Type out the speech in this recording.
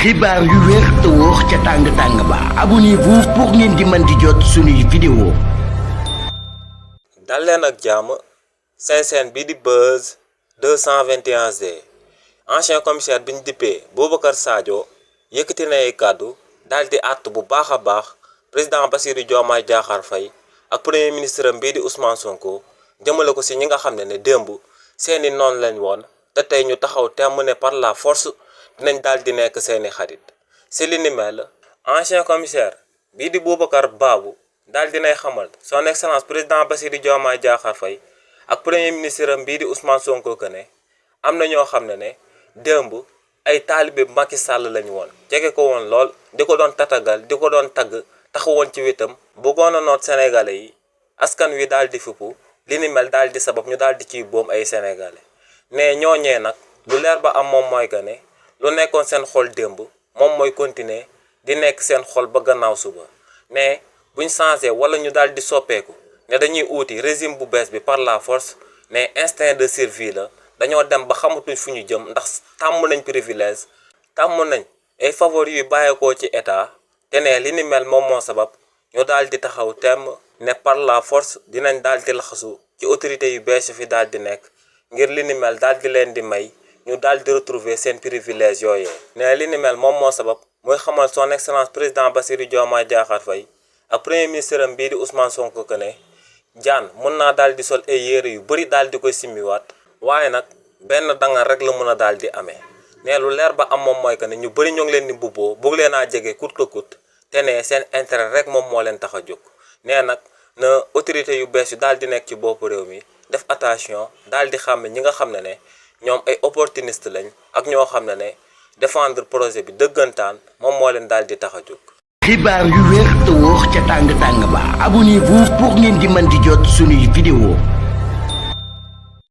xibaar yu wér te wóor ca tàng ba abonnez-vous pour ngeen di mën di jot suñuy vidéo. dal leen ak jàmm seen chaîne bi di Buzz 221G ancien commissaire bi ñu dippee Boubacar Sadio yëkkati na ay kàddu daal di àtt bu baax a baax président Bassirou Diomaye Diakhar Faye ak premier ministre am bii di Ousmane Sonko jëmale ko si ñi nga xam ne démb seeni noonu lañ woon te tey ñu taxaw temm ne par la force dinañ daal di nekk seeni xarit si li ni mel ancien commissaire bii di Boubacar Babou daal dinay xamal son excellence président Bassirou Diomaye Diakhar Faye ak premier ministre am bii di Ousmane Sonko que ne am na ñoo xam ne démb ay taalibe Macky Sall lañu woon jege ko woon lool di ko doon tatagal di ko doon tagg taxawoon ci wetam bëggoon a noot sénégalais yi askan wi daal di fippu li ni mel daal di sabab ñu daal di ciy boom ay sénégalais ne ñooñee nag lu leer ba am moom mooy que ne lu nekkoon seen xol démb moom mooy continuer di nekk seen xol ba gannaaw suba ne buñ changé wala ñu daal di soppeeku ne dañuy uuti régime bu bees bi par la force ne instinct de survie la dañoo dem ba xamatuñ fu ñu jëm ndax tàmm nañ privilège tàmm nañ ay favori yu bàyyeekoo ci état te ne li ni mel moom moo sabab ñu daal di taxaw temm ne par la force dinañ daal di laxasu ci autorité yu bees fi daal di nekk ngir li ni mel daal di leen di may ñu daal di retrouver seen privilège yooyee ne li ni mel moom moo sabab mooy xamal son excellence président Bassirou Diomaye Diakhar Faye ak premier ministre am bii di Ousmane Sonko que ne jaan mën naa daal di sol ay yére yu bëri daal di koy simmiwaat waaye nag benn dangal rek la mën a daal di amee ne lu leer ba am moom mooy que ne ñu bëri ñoo ngi leen di mbubboo bëgg leen a jege coûte que coûte te ne seen intérêt rek moom moo leen tax a jóg nee nag na autorité yu bees yu daal di nekk ci bopp réew mi def attention daal di xàmme ñi nga xam ne ñoom ay opportuniste lañ ak ñoo xam ne défendre projet bi dëggantaan moom moo leen daal di tax a jóg. xibaar yu wér te wóor ca tàng ba abonnez-vous pour ngeen di mën di jot suñuy vidéo.